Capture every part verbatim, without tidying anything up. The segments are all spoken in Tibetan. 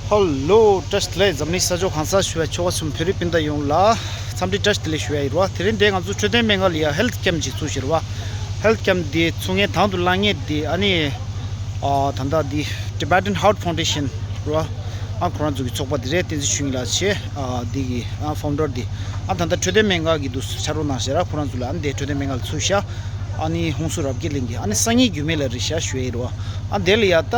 ཧེ་ལོ། བཀྲ་ཤིས་བདེ་ལེགས། འཛམ་གླིང་ས་ཕྱོགས་གང་སར་བཞུགས་པའི་ཆོལ་ཁ་གསུམ་བོད་རིགས་སྤུན་ཟླ་ཡོངས་ལ་འཚམས་འདྲི་བཀྲ་ཤིས་བདེ་ལེགས་ཞུ་ཡ་ཡིན་རོ། དེ་རིང་འདིར་ང་ཚོ་འཕྲོད་བསྟེན་སྨན་ཁང་ལ་ཡ་ཧེལ་ཐི་ཀེམ་ཅིག་ཚུགས་ཤིག་རོ། ཧེལ་ཐི་ཀེམ་འདི་ཚུགས་མཁན་དང་དུ་བླངས་མཁན་འདི་ཨ་ནི་ཨ་ད་ལྟ་འདི་Tibetan Heart Foundation རོ། ཨ་ཁོ་རང་ཚོ་གི་ཚོགས་པ་འདི་རེད། བསྟན་འཛིན་ཆོས་དབྱིངས་ལགས་བྱས། ཨ་འདི་གི་ཨ་ཕའུན་ཌར་འདི་ཨ་ད་ལྟ་འཕྲོད་བསྟེན་སྨན་ཁང་གི་འདུག་ཕྱག་རོགས་གནང་ཤག་ར། ཁོ་རང་ཚོ་ལ་ཨ་ནི་འདི་འཕྲོད་བསྟེན་སྨན་ཁང་ལ་ཚུགས་ཤག་ཨ་ནི་ཧུན་སུར་རབ་རྒྱས་གླིང་གི་ཨ་ནི་སང་ཉིན་རྒྱུད་སྨད་ལ་རེད་ཤག་ཞུ་ཡ་ཡིན་རོ། ཨ་འདི་ལ་ཡ་ད།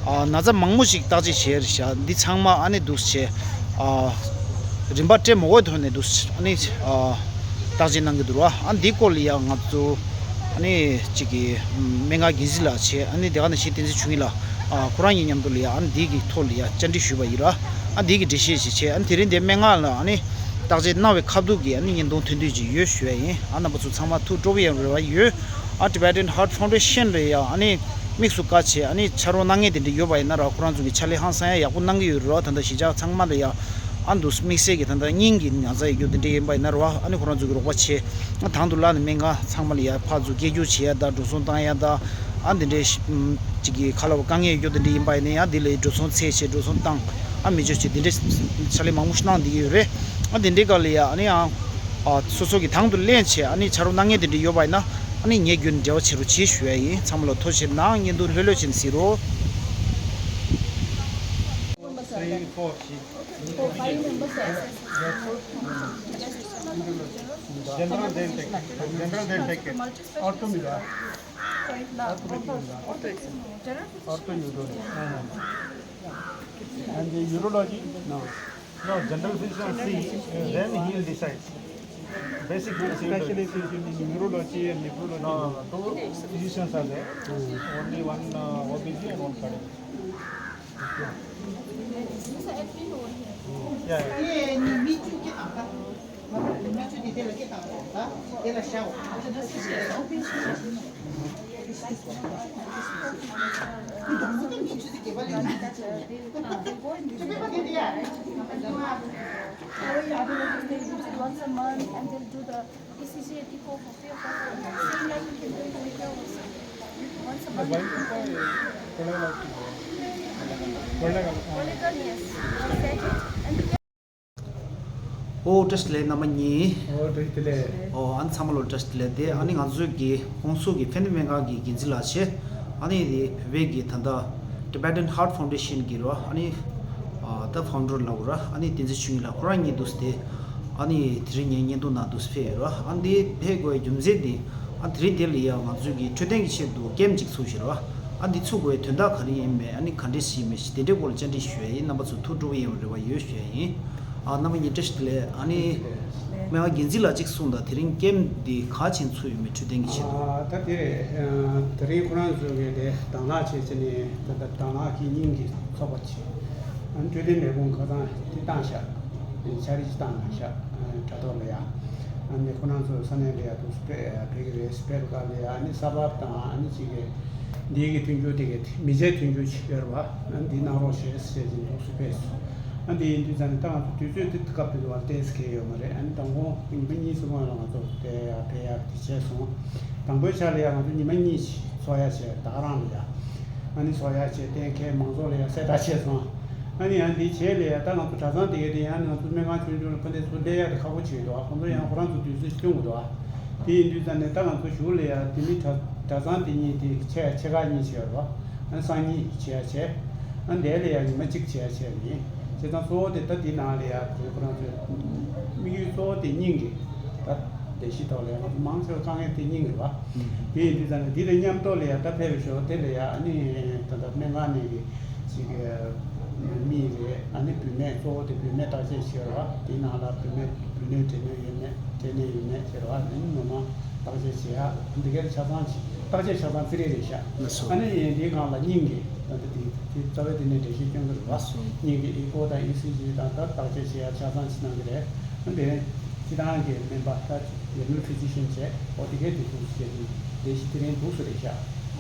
ཨ་ན་ཚ་མང་པོ་ཞིག་བརྟག་དཔྱད་བྱས་རེད་ཤག་འདི་ཚང་མ་ཨ་ནི་འདུག་སེ་བྱས། ཨ་རིན་པ་སྤྲད་མ་དགོས་ཐོག་ནས་འདུག་སེ་ཨ་ནི་ཨ་བརྟག་དཔྱད་གནང་གི་འདུག་ར། ཨ་འདི་སྐོར་ལ་ཡ་ང་ཚོ་ཨ་ནི་གཅིག་གི་སྨན་ཁང་འགན་འཛིན་ལགས་བྱས། ཨ་ནི་དེ་ག་ནང་བཞིན་བསྟན་འཛིན་ཆོས་དབྱིངས་ལགས་ཨ་ཁོ་རང་གཉིས་མཉམ་དུ་ལ་ཡ་ཨ་ནི་འདི་གི་ཐོག་ལ་ཡ་བཅར་འདྲི་ཞུས་པ་ཡིན་ར། ཨ་འདི་གི་འགྲེལ་བཤད་ཞིག་བྱས། ཨ་ནི་དེ་རིང་འདི་སྨན་ཁང་ལ་ཨ་ནི་བརྟག་དཔྱད་གནང་བའི་ཁ་ཐུག་གི་ཨ་ནི་བརྙན་ཐུང་ཐོན་དུས་ཅིག་ཡོད་ཞུ་ཡ་ཡིན། ཨ་རྣམ་པ་ཚོ་ཚང་མ་ཐུགས་སྤྲོ་པོ་ཡང་རེ་བ་ཡོད། ཨ་Tibetan Heart Foundation རེད་ཡ། ཨ་ནི་དམིགས་སུ་བཀར་བྱས་ཨ་ནི་ཕྱག་རོགས་གནང་མཁན་དེ་འདྲ་ཡོད་པ་ཡིན་ན་ར། ཁོ་རང་ཚོ་གི་ཕྱག་ལས་ཧང་སང་ཡ་ཡག་པོ་གནང་གི་ཡོད་རེད་བ། ད་ལྟ་གཞིས་ཆགས་ཚང་མ་ལ་ཡ་ཨ་འདུག་དམིགས་བསལ་གྱི་ད་ལྟ་སྙིང་གི་ན་ཚ་ཡོད་རྒྱུ་དེ་འདྲ་ཡིན་པ་ཡིན་ན་ར། ཨ་ནི་ཁོ་རང་ཚོ་གི་རོགས་པ་བྱས། ཨ་དང་དུ་བླངས་ནས་སྨན་ཁང་ཚང་མ་ལ་ཡ་ཕར་ཚུར་སྐད་སྒྱུར་བྱེད་ཡ་དང་འགྲོ་སོང་བཏང་ཡ་དང་། ཨ་འདི་འདྲའི་ཅིག་གི་ཁ་ལ་བ་དཀའ་ངལ་ཡོད་རྒྱུ་དེ་འདྲ་ཡིན་པ་ཡིན་ན་ཡང་འདི་ལ་ཡ་འགྲོ་སོང་ཚད་བྱས་འགྲོ་སོང་བཏང་། ཨ་མི་འཇོག་བྱས་དེ་འདྲའི་ཕྱག་ལས་མང་པོ་ཞིག་གནང་བསྡད་ཀྱི་ཡོད་རེད། ཨ་དེ་འདྲའི་སྐབས་ལ་ཡ་ཨ་ནི་ཡང་། ཨ་སོ་སོ་གི་དང་དུ་ལེན་བྱས་ཨ་ནི་ཕྱག་རོགས་གནང་མཁན་དེ་འདྲ་ཡོད་པ་ཡིན་ན་ཨ་ནི་ངས་བརྒྱུད་ནས་འབྲེལ་བ་བྱེད་རོགས་བྱེད་ཞུ་ཡ་ཡིན། ཚང་མ་ལ་ཐུགས་རྗེ་གནང་། བརྙན་ཐུང་ལྷོད་ལྷོད་བྱས་ནས་གཟིགས་རོགས། Three, four, general dentist, general dentist, ortho. Ortho you do. And the urology? No. No, general physician see, then he will decide. Basic physician. Specialist in urology and nephrology. No, no, no. Two physicians are there. Only one uh, O B G and one cardiologist. Yeah, yeah. Once a month. Polygon, yes. She said it. And ཨོ་བཀྲ་ཤིས་བདེ་ལེགས་རྣམ་པ་གཉིས། ཨོ་བཀྲ་ཤིས་བདེ་ལེགས། ཨོ་ཨ་ཚང་མ་ལོ་བཀྲ་ཤིས་བདེ་ལེགས། དེ་ཨ་ནི་ང་ཚོའི་གི་ཧོང་སུར་གི་ཕན་ནུས་སྨན་ཁང་གི་འགན་འཛིན་ལགས་བྱས། ཨ་ནི་དེ་བོད་པའི་གི་ད་ལྟ་Tibetan Heart Foundation གི་རོ། ཨ་ནི་ཨ་ད་ཕའུན་ཌར་ལབ་ར། ཨ་ནི་བསྟན་འཛིན་ཆོས་དབྱིངས་ལགས་ཁོ་རང་གཉིས་འདུག་སྟེ། ཨ་ནི་དེ་རིང་ངས་བརྙན་ཐུང་ནང་འདུག་སེ་ཕེབས་ཡོད་ར། ཨ་འདི་ཕེབས་དགོས་པའི་རྒྱུ་མཚན་འདི་ཨ་དེ་རིང་དེ་ལ་ཡང་ང་ཚོའི་གི་འཕྲོད་བསྟེན་གི་ཆེད་དུ་ཀེམ་ཅིག་ཚུགས་ཤིག་ར། ཨ་འདི་ཚུགས་དགོས་པའི་དོན་དག་ག་རེ་ཡིན་མེད། ཨ་ནི་ག་འདྲས་ཡིན་མེད་ཞེས་དེ་འདྲའི་སྐོར་ལ་བཅར་འདྲི་ཞུ་ཡ་ཡིན། རྣམ་པ་ཚོ་ཐུགས་སྤྲོ་པོ་ཡོང་བའི་རེ་བ་ཡོད་ཞུ་ཡ་ཡིན། ཨ་རྣམ་པ་གཉིས་བཀྲ་ཤིས་བདེ་ལེགས། ཨ་ནི་སྨན་ཁང་འགན་འཛིན་ལགས་གཅིག་གསུངས་དང་། དེ་རིང་ཀེམ་འདི་ག་ཅིག་ཚུགས་ཡོད་མེད་འཕྲོད་བསྟེན་གྱི་ཆེད་དུ། ཨ་ད་དེ་རེད། ཨ་དེ་རིང་ཁོ་རང་ཚོ་གི་དེ་དང་བླངས་བྱས་བྱས་ནས་ད་ལྟ་དང་བླངས་ཀྱི་སྙིང་གི་ཚོགས་པ་ཆེ། ཨ་འཕྲོད་བསྟེན་ལས་ཁུངས་ཁ་སང་དེ་བཏང་ཤག་འཆར་གཞི་བཏང་ཤག་དྲ་ཐོག་ལ་ཡ། ཨ་ནི་ཁོ་རང་ཚོ་ས་གནས་ལ་ཡ་འདུག་སྤེལ་ཕེབས་ཀྱི་རེད། སྤེལ་སྐབས་ལ་ཡ་ཨ་ནི་ས་བབ་དང་ཨ་ནི་ཅིག་གི་འདི་གི་མཐུན་འགྱུར་དེ་གི་མི་ཚེ་མཐུན་འགྱུར་ཅིག་ཡོད་རེད་བ། ཨ་ནི་འདི་གནང་རོགས་བྱེད་ཟེར་བྱས་འདུག་སྤེལ་སོང་། ཨ་འདི་ཡིན་དུས་ཙང་ནས་ད་ང་ཚོ་དུས་ཚོད་འདི་སྐབས་དེ་དུས་བ་ཏོག་ཙམ་གལ་ཡོད་མ་རེད། ཨ་ནི་དང་པོ་ཉི་མ་གཉིས་ཙམ་སྔོན་ལ་ང་ཚོ་དེ་ཡ་ཕེབས་ཡག་དེ་བྱས་སོང་། དང་པོའི་ཆ་ལ་ཡ་ང་ཚོ་ཉི་མ་གཉིས་ཅིག་འཚོགས་ཡག་བྱས། ད་ག་རང་ལ་ཡ་ཨ་ནི་འཚོགས་ཡག་བྱས། གཏན་འཁེལ་མང་ཚོགས་ལ་ཡ་གསལ་བསྒྲགས་བྱས་སོང་། ཨ་ནི་ཡང་འདི་བྱས་ལ་ཡ་ད་ང་ཚོ་གྲྭ་ཚང་དེ་གའི་དེ་ཡང་ང་ཚོ་སྨན་ཁང་ཆུང་ཆུང་ལ་ཕ་འདས་ཚུར་སླེབས་ཡག་དེ་ཁག་པོ་བྱེད་འདུག་ཁོང་ཚོ་ཡང་ཁོ་རང་ཚོ་དུས་ཚོད་སྟོན་དགོས་འདུག་དེ་ཡིན་དུས་ཙང་ནས་ད་ང་ཚོ་གཞུག་ལ་ཡ་དེ་མི་གྲྭ་གྲྭ་ཚང་དེ་གཉིས་དེ་ཆེ་ཆེ་ཁག་གཉིས་བྱས་རོགས། ཨ་སང་ཉིན་བྱས་བྱས། ཨ་འདས་ལ་ཡ་ཉི་མ་གཅིག་བྱས་བྱས་ནས་བྱས་ཙང་གཙོ་བོ་དེ་ད་དེ་ནང་ལ་ཡ་དེ་ཁོ་རང་ཚོའི་དམིགས་ཡུལ་གཙོ་བོ་དེ་སྙིང་གི་ད་བདེ་སྐྱིད་ཐོག་ལ་ཡ་ང་ཚོ་མང་ཆེ་བ་དཀའ་ངལ་དེ་སྙིང་གི་རེད་བ། དེ་ཡིན་དུས་ཙང་ནས་འདི་དང་མཉམ་དུ་ལ་ཡ་ད་ཕེབས་པའི་ཞོར་དེ་ལ་ཡ་ཨ་ནི་ད་ལྟ་སྨན་ཁང་ནས་གི་ཅིག་མི་རེད། ཨ་ནི་བུད་མེད་གཙོ་བོ་དེ་བུད་མེད་བརྟག་དཔྱད་བྱེད་རོགས། དེའི་ནང་ལ་བུད་མེད་བུད་མེད་འབྲེལ་གནས་ཡོད་མེད་འབྲེལ་གནས་ཡོད་མེད་བྱེད་རོགས། ཨ་ནི་མི་མང་བརྟག་དཔྱད་བྱེད་ཡ་འདི་གའི་ཆ་ཚང་ཅིག་བརྟག་དཔྱད་ཆ་ཚང་རྩིས་རེད་རེད་ཤག་ལགས་སོ། ཨ་ནི་འདིའི་སྒང་ལ་སྙིང་གི་ད་ལྟ་དེ་དེ་རྩ་བའི་དེ་ནས་འགྲེལ་བཤད་སྐྱོན་གྱི་རེད་བ། ལགས་སོ། སྙིང་གི་ཨི་ཀོ་དང་ཨི་སི་ཇི་དང་ད་བརྟག་དཔྱད་བྱེད་ཡ་ཆ་ཚང་ཅིག་གནང་གི་རེད། ཨ་ནི་དེ་རིང་སྤྱི་བཏང་གི་སྨན་པ་ད་ལས་སྣེ་ཕི་ཛི་ཤན་བྱས་ཨོ་དེ་གའི་དེ་ཚོ་བྱས་ཏེ་ལས་གཞི་དེ་རིང་འདུག་སེ་རེད་ཤག་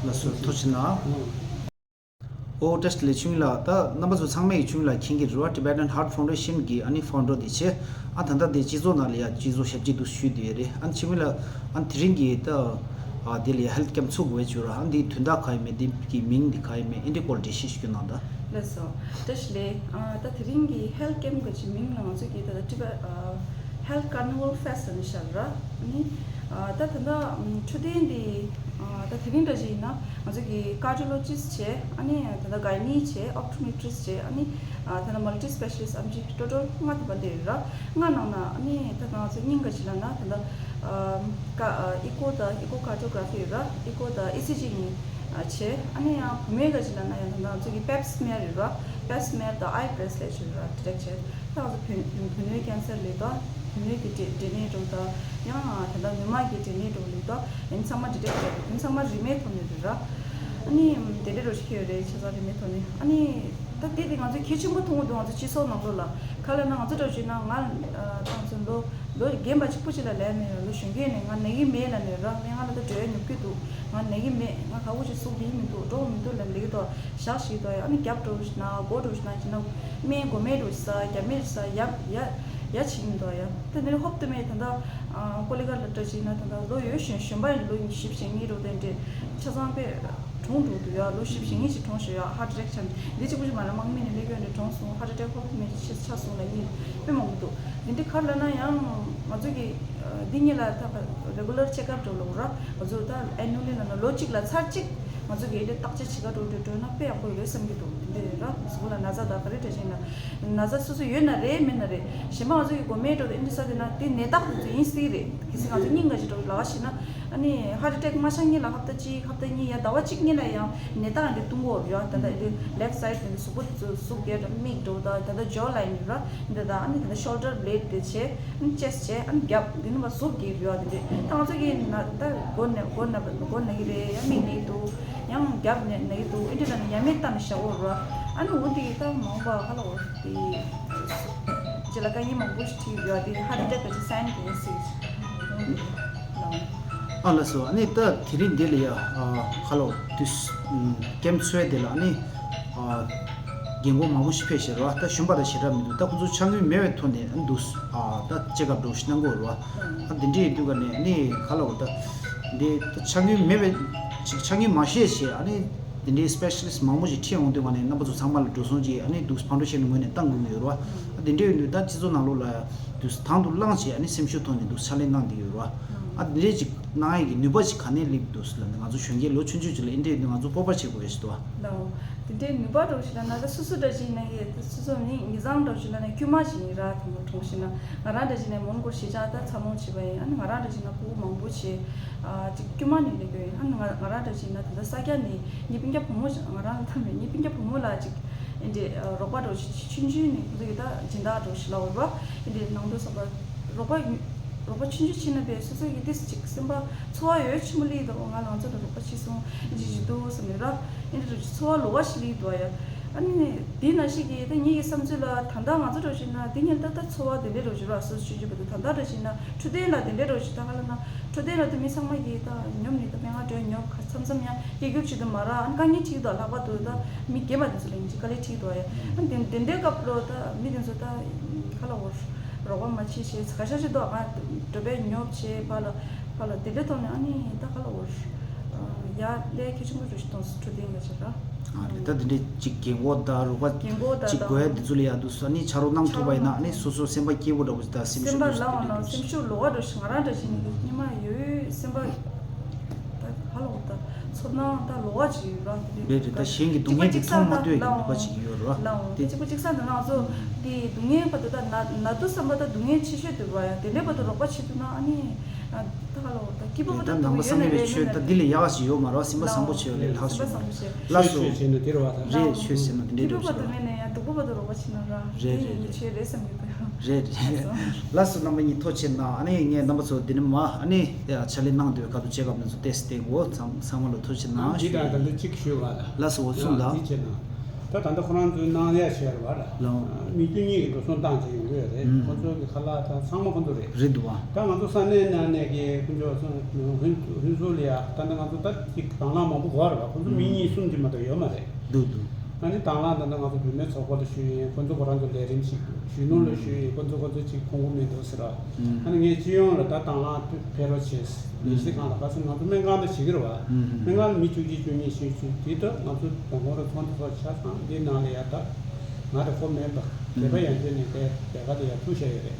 ལགས་སོ། ཐུགས་རྗེ་གནང་། ཨོ་བཀྲ་ཤིས་བདེ་ལེགས། ཆོས་དབྱིངས་ལགས། ད་རྣམ་པ་ཚོ་ཚང་མས་ཆོས་དབྱིངས་ལགས་མཁྱེན་གྱི་རེད་བ། Tibetan Heart Foundation གི་ཨ་ནི་ཕའུན་ཌར་དེ་བྱས། ཨ་ད་ལྟ་དེ་སྤྱི་ཚོགས་ནང་ལ་ཡ་སྤྱི་ཚོགས་ཞབས་ཕྱི་འདུག་ཞུས་དེ་རེད། ཨ་ནི་ཆོས་དབྱིངས་ལགས་ཨ་ནི་དེ་རིང་གི་ད་ ཨ་དེ་ལ་ཡ་health camp་ཚུགས་དགོས་བྱུང་ར། ཨ་འདི་དོན་དག་ག་ཡིན་མིན་དེ་གི་མིང་འདི་ག་ཡིན་མིན་ཨིན་དེ་སྐོར་འགྲེལ་བཤད་ཞུ་གནང་ད། ལགས་སོ། བཀྲ་ཤིས་བདེ་ལེགས། ཨ་ད་དེ་རིང་གི་health camp་གི་ཅིག་མིང་ལ་ང་ཚོ་གི་ད་ལྟ་ཊི་བེཊ་ཨ་Health Carnival Fest་ལ་ནི་ཤར་ར། ཨ་ནི་ཨ་ད་ད་ལྟ་འཕྲོད་བསྟེན་འདི་ཨ་ད་དེ་རིང་འདྲ་ཞིག་ཡིན་ན་ང་ཚོ་གི་cardiologist་བྱས། ཨ་ནི་ད་ལྟ་gynae་བྱས། optometrist་བྱས། ཨ་ནི་ཨ་ད་ལྟ་multi specialist་ཨེམ་ཆི་total་ལྔ་ཐམ་པ་དེ་རེད་ར། ལྔ་ནང་ན་ཨ་ནི་ད་ང་ཚོ་སྙིང་ག་ཅི་ལབ་ན་ད་ལྟ་ཨ་ཀ་ཨ་echo་དང་echocardiography་ར། echo་དང་ཨི་སི་ཇི་གཉིས་ཨ་བྱས། ཨ་ནི་ཡང་བུད་མེད་ག་ཅི་ལབ་ན་ཡང་ད་ལྟ་ང་ཚོ་གི་pap smear་རེད་ར། pap smear་དང་eye bracelet་ཅིག་ར་detect་བྱས། ད་ང་ཚོ་བུ་བུ་བུ་སྣོད་cancer་ལབ་དང་བུ་སྣོད་ཀྱི་འབྲས་འབྲས་ནད་འདྲ་བོ་དང་ཡང་ད་ལྟ་ནུ་མ་གི་འབྲས་ནད་འདྲ་བོ་ལབ་དང་ཡང་ཚང་མ་detect་བྱས། དེ་ཚང་མ་རིན་མེད་ཐོག་ནས་རེད་ར། ཨ་ནི་དེ་འདྲ་འདྲ་བོ་ཞིག་ཁེལ་ཡོད་རེད། ཆ་ཚང་རིན་མེད་ཐོག་ནས། ཨ་ནི་ད་དེ་དེ་ང་ཚོ་གལ་ཆེན་པོ་མཐོང་གི་འདུག་ང་ཚོ་སྤྱི་ཚོགས་ནང་ལོགས་ལ། ག་ལབ་ན་ང་ཚོ་འདྲ་བོ་བྱས་ན་ང་ད་ང་ཚོ་ལོ་ལོ་རྒན་པ་གཅིག་པུ་གཅིག་ལ་ལབ་མེད་ར། ལོ་གཞོན་སྐྱེས་ནས་ང་ན་གི་མེད་ལབ་ནས་ར། སྨན་ཁང་ལ་ད་འགྲོ་ཡ་ཉོབ་ཀྱི་འདུག་ང་ན་གི་མེད། ང་ག་བོ་ཅིག་ཟུག་གི་མི་འདུག་འགྲོ་མི་འདུག་ལབ་ལེགས་དོ། ཞག་ཞིག་དོ་ཡ། ཨ་ནི་རྒྱབ་འགྲོ་ཞིག་ན་སྒོ་འགྲོ་ཞིག་ན་ཅི་ན་སྨན་གོ་མེད་འགྲོ་ཞིག་ཟ། རྒྱབ་མེད་ཞིག་ཟ། ཡ་ཡ་ཡ་བྱེད་མི་འདུག་ཡ། ད་ནི་ཧོབ་ཏུ་མེད་ད་ད་ཀོ་ལི་གར་ལ་འདྲ་བྱས་ན་ད་ད་ལོ་ཡོད་གཞོན་གཞོན་པ་ཡིན། ལོ་བཞི་བཅུ་ཞེ་གཉིས་འགྲོ་དེ་འདྲས་ཆ་ཚང་པས་གྲོངས་འགྲོ་འདུག་ཡ། ལོ་བཞི་བཅུ་ཞེ་གཉིས་ཞིག་གྲོངས་ཤག་ཡ། heart attack་ཆགས་འདི་གཅིག་པུ་ཅིག་མ་རེད། དམག་མི་ནས་སླེབས་ཡོད་ནས་གྲོངས་སོང་། heart attack་ཧོབ་ཏུ་མེད་ཆེ་ཆགས་སོང་ལ་གཉིས་དཔེ་མང་པོ་འདུག་འདི་འདྲའི་ག་རེ་ལབ་ན་ཡང་ང་ཚོ་གི་འདི་གཉིས་ལ་ད་regular checkup་འགྲོ་ལོ་ར། ང་ཚོ་ད་annually་ལབ་ན་ལོ་གཅིག་ལ་ཚར་གཅིག་ང་ཚོ་གི་འདི་བརྟག་དཔྱད་བྱེད་ག་འགྲོ་འགྲོ་འགྲོ་ན་དཔེ་ཡག་པོ་ཡོད་བསམ་གྱི་འདུག་འདི་འདྲ་ར། གཟུགས་ལ་ན་ཚ་དང་ག་རེ་འདྲ་བྱས་ན་ན་ཚ་སོ་སོ་ཡོད་ན་རེད། མེད་ན་རེད། གཞན་པ་ང་ཚོ་གི་གོ་མེད་འགྲོ་དེ་འདྲ་ས་དེ་ན་དེ་ནད་རྟགས་དེ་ཚོ་ཡིན་སྲིད་རེད། གལ་སྲིད་ང་ཚོ་སྙིང་ག་ཞིག་འགྲོ་ལ་བ་ཞིག་ན་ཨ་ནི་heart attack་མ་ཆགས་སྔོན་ལ་ཧབ་ཏ་གཅིག་ཧབ་ཏ་གཉིས་ཡ་ཟླ་བ་གཅིག་སྔོན་ལ་ཡང་ནད་རྟགས་འདི་སྟོན་གྱི་ཡོད་རེད་ཡ། ད་ལྟ་འདི་left side་འདི་གཟུགས་པོ་དེ་ཚོ་གཟུགས་རྒྱས་འགྲོ། མིག་འགྲོ་ད་ད་ལྟ་jaw line་ར་འདི་ད་ཨ་ནི་ད་ལྟ་shoulder blade་དེ་བྱས། ཨ་ནི་chest་བྱས། ཨ་ནི་རྒྱབ་འདི་ནི་མ་གཟུགས་རྒྱས་རེད་ཡ། དེ་འདྲས་ད་ང་ཚོ་གི་ན་ད་མགོ་ན་མགོ་ན་མགོ་ན་གི་རེད་ཡ། མིག་ན་གི་འདུག་ཡང་རྒྱབ་ན་ན་གི་འདུག་ཨེ་འདྲས་ན་ནི་ཡ་མེད་ལྟ་ནི་བཞག་འོ་ར། ཨ་ནི་འོ་འདི་གི་ད་མང་པ་ཧ་ལ་འོ་དེ་ཅི་ལ་དཀའ་ངལ་མང་པོ་ཞིག་འཕྲད་ཡོད་དེ་heart attack་གི་sign་དེ་ཡིན་སྲིད། ཨ་ལགས་སོ། ཨ་ནི་ད་དེ་རིང་འདི་ལ་ཡ་ཨ་ཧ་ལོ་དུས་ཀེམ་ཚོའི་འདི་ལ་ཨ་ནི་ཨ་རྒན་གོག་མང་པོ་ཞིག་ཕེབས་ཤག་ར། ད་གཞོན་པ་དང་ཞེ་དྲག་མི་འདུག་ད་ཁོ་ཚོ་ཆ་སྙོམས་མེད་པའི་ཐོག་ནས་ཨ་ནི་འདུག་ཨ་ད་ཅེག་ཨབ་འགྲོ་ཞིག་གནང་གི་ཡོད་རེད་བ། ཨ་འདི་འདྲས་ཡིན་དུས་ག་ནས་ཨ་ནི་ཧ་ལོ་ད་འདི་ད་ཆ་སྙོམས་མེད་པའི་ཅིག་ཆ་སྙོམས་མ་བྱས་བྱས་ཨ་ནི། དེ་འདྲའི་སི་པེ་ཤ་ལི་སི་ཊི་མང་པོ་ཞིག་ཁྲིད་ཡོང་དུས་ང་ནས་རྣམ་པ་ཚོ་ཚང་མ་ལ་འགྲོ་སོང་ཅིག་ཨ་ནི་འདུག་ཕའུན་ཌེ་ཤན་ངོས་ནས་བཏང་དགོས་ཀྱི་ཡོད་རེད་བ། ཨ་དེ་འདྲ་ཡོད་དུས་ད་སྤྱི་ཚོགས་ནང་ལོགས་ལ་འདུག་དང་དུ་བླངས་བྱས་ཨ་ནི་སེམས་ཤུགས་ཐོག་ནས་འདུག་ཕྱག་ལས་གནང་བསྡད་ཀྱི་ཡོད་རེད་བ། ཨ་དེ་འདྲའི་ཅིག་གནང་ཡས་ཀྱི་ནུས་པ་ཅིག་ག་ནས་སླེབས་འདུག་ཟེར་ལབ་ན་ང་ཚོ་གཞོན་སྐྱེས་ལོ་ཆུང་ཆུང་ཅིག་ལ་ཨེ་འདྲ་ཡོད་དུས་ང་ཚོ་སྤོབས་པ་བྱེད་དགོས་ཡ་ཞིག་འདུག་བ། ལའོ། དེ་འདྲའི་ནུས་པ་འདྲ་བོ་ཞིག་ལབ་ན་ད་སོ་སོ་འདྲ་ཅིག་ཡིན་ན་ཡེ་ད་སོ་སོ་ནི་ངེད་ཚང་འདྲ་བོ་ཞིག་ལབ་ན་དཀྱུས་མ་ཞིག་ཡིན་ར། དེ་མོ་གྲོངས་ཤིག་ན་ང་རང་འདྲ་ཅིག་ནས་མོན་གྷོ་གཞིས་ཆགས་ད་འཚར་ལོངས་བྱས་པ་ཡིན། ཨ་ནི་ང་རང་འདྲ་ཅིག་ན་ཕྲུ་གུ་མང་པོ་བྱས། ཨ་ཅིག་དཀྱུས་མ་ནས་སླེབས་ཀྱི་ཡོད། ཨ་ནི་ང་ང་རང་འདྲ་ཅིག་ན་ད་ལྟ་ས་སྐྱ་ནས་ངའི་སྤུན་ཀྱག་བུ་མོ་ང་རང་ལ་ད་མེད། ངའི་སྤུན་ཀྱག་བུ་མོ་ལ་ཅིག་ཨེ་འདྲས་རོགས་པ་འདྲ་བོ་ཞིག་ཆུང་ཆུང་ནས་ཁོ་ཚོ་གི་ད་སྦྱིན་བདག་འདྲ་བོ་ཞིག་ལབ་འོ་ར། ཨེ་འདྲས་གནང་འདུག་བསམ་པ་རོགས་པ་རོགས་པ་ཆུང་ཆུང་བྱས་ན་པས་སོ་སོ་གི་ཏིས་ཅིག་སེམས་པ་ཚོར་བ་ཡོད་ཆེན་པོ་སླེབས་འདུག་ང་ལང་ཚོ་ལ་རོགས་པ་བྱས་སོང་ཅི་ཞིག་འདུག་བསམ་ནས་ར། ཨེ་འདྲ་ཚོར་བ་ལོགས་ཀ་ཞིག་སླེབས་འདུག་ཡ། ཨ་ནི་དེ་ནང་བཞིན་གྱི་ད་ངེད་ཀྱི་བསམ་ཚུལ་ལ་ད་ལྟ་ང་ཚོ་འདྲ་བོ་ཞིག་ན་དེ་ཉིད་ད་ལྟ་ཚོར་བ་དེ་འདྲས་འདྲ་བོ་ཞིག་ར། སོ་སོ་ཆུང་ཆུང་བར་དུ་ད་ལྟ་འདྲ་བོ་ཞིག་ན་འཕྲོད་བསྟེན་ལ་དེ་འདྲས་འདྲ་བོ་ཞིག་ད་ག་ལ་ན་འཕྲོད་བསྟེན་ལ་དེ་མི་ཚང་མ་གིས་ད་ཉོབ་ནས་ད་སྨན་ཁང་འགྲོ་ཉོབ་ག་མཚམས་མཚམས་ཡང་སྐད་སྒྱུར་བྱེད་དུ་མ་ར། ཨ་ནི་དཀའ་ངལ་འཕྲད་ཀྱི་འདུག་ལྷག་པར་དུ་ད་མི་རྒན་པ་དེ་ཚོ་ལ་ཡིན་གཅིག་དཀའ་ལས་འཕྲད་ཀྱི་འདུག་ཡ། ཨ་ནི་དེ་དེ་འདྲའི་སྐབས་ལ་ད་མི་དེ་ཚོ་ད་ག་ལ་འོར་རོགས་པ་མ་བྱེད་བྱེད་ག་ཤ་ཤ་འདུག་ང་འགྲོ་བའི་ཉོབ་བྱེད་པ་ལ་ཕ་ལ་དེ་འདྲའི་ཐོག་ནས་ཨ་ནི་ད་ག་ལ་འོར་ཡ་ལས་གལ་ཆེན་པོ་རུ་ཞིག་གཏོང་སྲིད་འཕྲོད་བསྟེན་ལ་བྱེད་ར། ཨ་རེད། ད་དེ་འདྲའི་ཅིག་རྒན་གོག་དང་རོགས་པ་རྒན་གོག་དང་ཅིག་དགོས་ཡ་དེ་ཚོ་ལ་ཡ་འདུག་ས་ནི་ཕྱག་རོགས་གནང་ཐུབ་པ་ཡིན་ན་ཨ་ནི་སོ་སོ་སེམས་པ་སྐྱིད་པོ་འདྲ་པོ་ཞིག་དང་སེམས་ཤུགས་འདྲ་པོ་ཞིག་སླེབས་ཀྱི་འདུག་སེམས་ཤུགས་ལོགས་ཀ་འདྲ་ཞིག་ང་རང་འདྲ་ཞིག་ནི་སྙིང་མ་ཡོད་སེམས་པ་ད་ག་ལ་འོ་ད་ཚོར་སྣང་ད་ལོགས་ཀ་ཅིག་ཡོད་ར། དེ་རེད་རེད། ད་གཞན་གྱི་སྡུག་བསྔལ་དེ་མཐོང་མ་ཐུབ་ཡ་གི་ནུས་པ་ཅིག་ཡོད་ར། ལའོ་དེ་གཅིག་པ་གཅིག་སང་དེ་ང་ཚོ་དེ་སྡུག་བསྔལ་པ་དེ་ད་ན་ན་དུས་བསམ་པ་ད་སྡུག་བསྔལ་ཆེ་ཤོས་དེ་ར་ཡ། དེ་འདྲའི་པ་དེ་རོགས་པ་བྱེད་ཐུབ་ན་ཨ་ནི། ད་ག་ལ་འོ་ད་སྐྱིད་པོ་དེ་ད་ནང་པ་བསམ་པའི་ཆོས་ད་འདི་ལས་ཡག་ཞིག་ཡོད་མ་རེད། སེམས་པ་བཟང་པོ་བྱེད་ཡོད་ལས་ལྷག་སོང་། ལགས་སོ། ཆོས་བྱས་ན་འདི་རེད་བ། ད་རེད། ཆོས་ཟེར་ན་འདི་འདྲའི་འགྲོ་བ་ཞིག་རེད། སྡུག་པོ་བ་དུ་རོགས་པ་བྱེད་ན་ར། རེད་རེད་རེད། ཆོས་རེད་བསམ་གྱི་འདུག་རེད་རེད། ལགས་སོ། རྣམ་པ་གཉིས་ཐུགས་རྗེ་གནང་། ཨ་ནི་ངས་རྣམ་པ་ཚོ་འདི་ནས་མ་ཨ་ནི་ཕྱག་ལས་གནང་འདོད་ཁ་ཐུག་བྱེད་སྐབས་ནས་ཚོ་ཏེས་ཏེ་འོ་ཚང་ཚང་མ་ལ་ཐུགས་རྗེ་གནང་ཞུ། འདི་དང་ད་འདི་གཅིག་ཞུ་བ་ལ། ལགས་སོ། འོ་གསུངས་དང་། འདི་བྱེད་ན། ད་ད་ལྟ་ཁོ་རང་ཚོའི་གནང་ཡ་བྱས་ར་བ་ལ། ལགས། མི་རྒྱུ་གཉིས་ཀྱི་འགྲོ་སོང་བཏང་བྱས་ཡོང་གི་ཡོད་རེད། ཁོ་ཚོ་གི་ཁ་ལག་དང་ཚང་མ་ཁོ་ཚོ་རེད། རེད་འདུག་བ། ད་ང་ཚོ་ས་གནས་ནང་ནས་ཀྱི་ཁོ་ཚོ་ཧུན་ཧུན་སུར་ལ་ཡ་ད་ལྟ་ང་ཚོ་ད་ཅིག་དང་བླངས་མང་པོ་དགོས་རེད་བ། ཁོ་ཚོ་མི་གཉིས་གསུམ་ཅིག་མ་གཏོགས་ཡོད་མ་རེད། འདུག་འདུག་ཨ་ནི་དང་བླངས་ད་ལྟ་ང་ཚོ་བུད་མེད་ཚོགས་པ་ལ་ཞུས་ཡིན། ཁོ་ཚོ་ཁོ་རང་ཚོ་ལས་རིམ་ཞིག་འདུག་གཞོན་ནུ་ལ་ཞུས་ཡིན། ཁོ་ཚོ་ཁོ་ཚོ་ཅིག་ཁོང་ཁོ་མི་འདུག་ཟེར་བ། ཨ་ནི་ངས་སྤྱི་ཡོངས་ལ་ད་དང་བླངས་ཕེབས་རོགས་བྱེད། ལས་གཞི་སྒང་ལ་ག་ཚོད་ང་ཚོ་སྨན་ཁང་དུ་བྱེད་ཀྱི་རེད་བ། སྨན་ཁང་ལ་མི་བཅུ་གཅིག་བཅུ་གཉིས་ཞིག་བཅུག་དེ་ད་ང་ཚོ་རྫོང་ཁོངས་རུ་ཚོགས་འདུ་ཚོགས་ཆ་ཚང་འདི་ནང་ལ་ཡ་ད་ང་རེ་ཁོ་མེད་པ་བོད་པ་ཡན་ཆད་ནས་དེ་ལས་ཀ་དེ་ཡ་ཐུག་བཞག་ཡོད་རེད།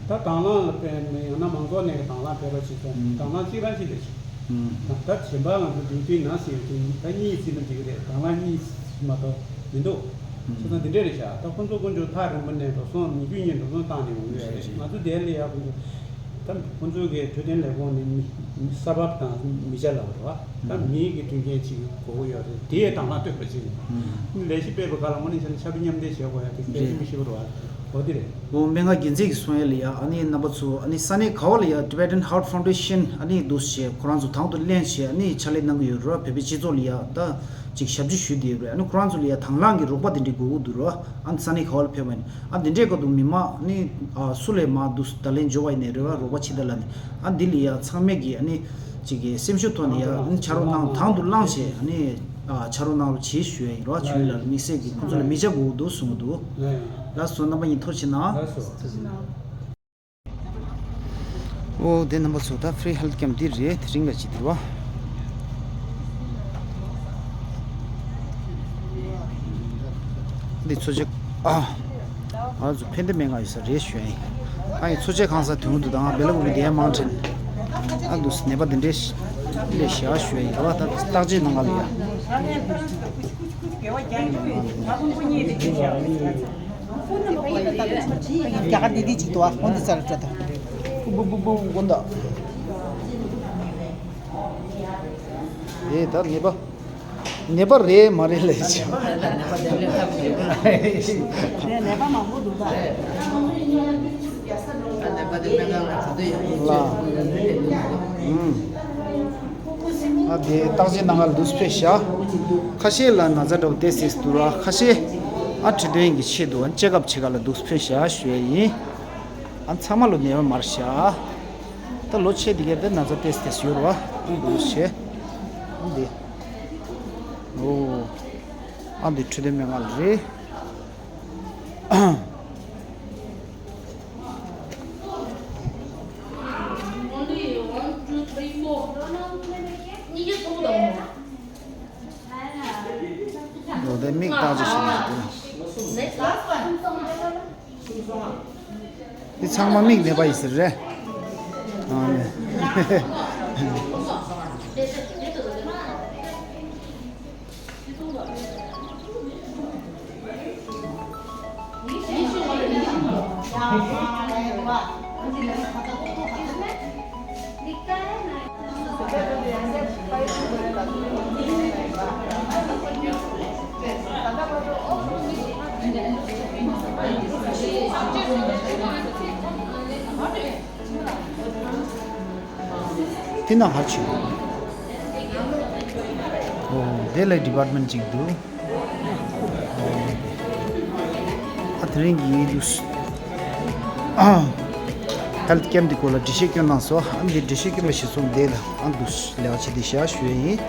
ད་དང་བླངས་ལ་དཔེ་ཡང་ན་མང་ཚོགས་ནས་དང་བླངས་ཕེབས་རོགས་བྱེད་སོང་། དང་བླངས་གཅིག་རང་གཅིག་ལས་བྱེད། ད་གཞན་པ་ང་ཚོ་འདུག་དུས་ནང་བཞིན་དེ་ད་གཉིས་ཟིན་ན་འགྲིག་གི་རེད། དང་བླངས་གཉིས་མ་གཏོགས་མི་འདུག་བྱས་ཙང་འདི་འདྲས་རེད་ཤག་ད་ཁོང་ཚོ་དཀོན་མཆོག་ཐག་རིང་པོ་ནས་འགྲོ་སོང་ཉི་ཤུ་ཉིན་འགྲོ་སོང་བཏང་ནས་འོང་གི་ཡོད་རེད། ང་ཚོ་དེ་ལ་ཡ་ཁོང་ཚོ་ད་ཁོང་ཚོ་གི་འཕྲོད་བསྟེན་ལས་ཁུངས་ནི་མི་ས་བབ་དང་མི་ཆ་ལ་བར་བ་ད་མིའི་གི་མཐུན་རྐྱེན་ཅིག་དགོས་ཀྱི་ཡོད་རེད། དེ་ཡས་དང་བླངས་བཏོན་པ་ཅིག་ལས་གཞི་སྤེལ་བ་ག་ལ་དངོས་གནས་བྱས་ན་ཕྱར་གྲུ་མཉམ་འདེགས་བྱེད་དགོས་ཡ་དེ་གལ་ཆེན་པོ་ཞིག་རེད་བ། འོ་དེ་རེད། འོ་སྨན་ཁང་འགན་འཛིན་གྱིས་གསུང་ཡ་ལ་ཡ་ཨ་ནི་རྣམ་པ་ཚོ་ཨ་ནི་ས་གནས་ག་བ་ལ་ཡ་Tibetan Heart Foundation ཨ་ནི་འདུག་བྱས་ཁོ་རང་ཚོ་དང་དུ་ལེན་བྱས་ཨ་ནི་ཕྱག་ལས་གནང་གི་ཡོད་རེད་བ། བོད་པའི་སྤྱི་ཚོགས་ལ་ཡ་ད་ཅིག་ཞབས་ཕྱི་ཞུས་བསྡད་ཡོད་རེད། ཨ་ནི་ཁོ་རང་ཚོ་ལ་ཡ་དང་བླངས་ཀྱི་རོགས་པ་དེ་འདྲའི་དགོས་ཀྱི་འདུག་རེད་བ། ཨ་ནི་ས་གནས་ག་བ་ལ་ཕེབས་པ་ཡིན་ཨ་འདི་འདྲའི་སྐབས་དུ་མི་མང་ཨ་ནི་ཨ་སུ་ལས་མང་འདུག་ད་ལན་འབྱོར་བ་ཡིན་ནའི་རེད་བ། རོགས་པ་ཕྱི་ད་ལ་ནི་ཨ་འདི་ལ་ཡ་ཚང་མས་ཀྱི་ཨ་ནི་ཅིག་གི་སེམས་ཤུགས་ཐོག་ནས་ཡ་ཨ་ནི་ཕྱག་རོགས་གནང་དང་དུ་བླངས་བྱས་ཨ་ནི་ཨ་ཕྱག་རོགས་གནང་རོགས་བྱེད་ཞུ་ཡ་ཡིན་རོགས། ཆུ་ཡུལ་ལ་དམིགས་བསལ་གྱི་ཁོང་ཚོ་ལ་མི་ཆ་དགོས་འདུག་གསུང་གི་འདུག་ལགས་སོ། རྣམ་པ་གཉིས་ཐུགས་རྗེ་གནང་། ལགས་སོ། ཐུགས་རྗེ་གནང་། ཨོ་དེ་རྣམ་པ་ཚོ་ད་Free Health Camp འདི་རེད། དེ་རིང་ལ་ཅིག་འདི་རེད་བ། འདི་འཚོ་བྱེད་ཨ། ང་ཚོ་ཕན་བདེ་སྨན་ཁང་ཡོད་ས་རེད་ཞུ་ཡ་ཡིན། ཨ་ཡི་འཚོ་བྱེད་ཁང་ས་དོན་དུ་དང་བེ་ལ་ཀུ་པི་དེ་ཡ་མང་དྲན། ཨ་འདུག་ནད་པ་འདི་འདྲས་ལས་བཞག་ཞུ་ཡ་ཡིན། ར་བ་ད་བརྟག་དཔྱད་གནང་ག་ལ་ཡ། རྒྱ་གར་འདི་འདི་ཅིག་འདུག་ཨ་ཁོང་འདི་ཚར་སྤྲད་དང་། ཀུ་བུ་བུ་བུ་ཀུན་ད། ཨེ་ད་ནད་པ། ནད་པ་རེད་མ་རེད་ལས་ཆེ། ནད་པ་མང་པོ་འདུག་ད། ལ། ཨུམ། ཨ་དེ་བརྟག་དཔྱད་གནང་ག་ལ་འདུག་སེ་ཕེབས་ཤག་ཁ་ཤས་ལ་ན་ཚ་འདྲ་པོ་དེ་སེ་སེ་འདུག་ར། ཁ་ཤས་ཨ་འཕྲོད་བསྟེན་གྱི་ཆེད་དུ་ཨ་ཅེ་ཀབ་བྱེད་ག་ལ་འདུག་སེ་ཕེབས་ཤག་ཞུ་ཡ་ཡིན། ཨ་ཚང་མ་ལོ་ནད་པ་མ་རེད་ཤག་ད་ལོ་ཆེ་དེ་གས་དེ་ན་ཚ་ཏེས་ཏེས་ཡོད་ར་བ། ཨ་འདུག་སེ་ཕེབས། ཨ་འདི། ཨོ། ཨ་འདི་འཕྲོད་བསྟེན་སྨན་ཁང་ལ་རེད། Only one, two, three, four. ལོ་ཟླའི་མིག་བཏགས་ཅིག་ཞིག་ནས་དེ་ལ། འདི་ཚང་མ་མིག་ནད་པ་ཡིན་ཟེར་རེད། ཨ་ནི། དེ་ན་ཧར་ཆུ། ཨོ་དེ་ལ་ཌི་པཱར་ཊི་མེན་ཊི་ཅིག་འདུག་ཨ་དེ་རིང་གི་འདུག་ཧེལ་ཐི་ཀེམ་འདི་སྐོར་ལ་འགྲེལ་བཤད་སྐྱོན་གནང་སོ། ཨ་འདི་འགྲེལ་བཤད་སྐྱོན་པ་ཞིག་སོང་དེ་ལ་ཨ་འདུག་ལས་ཀ་བྱེད་དེ་བཞག་ཞུ་ཡ་ཡིན།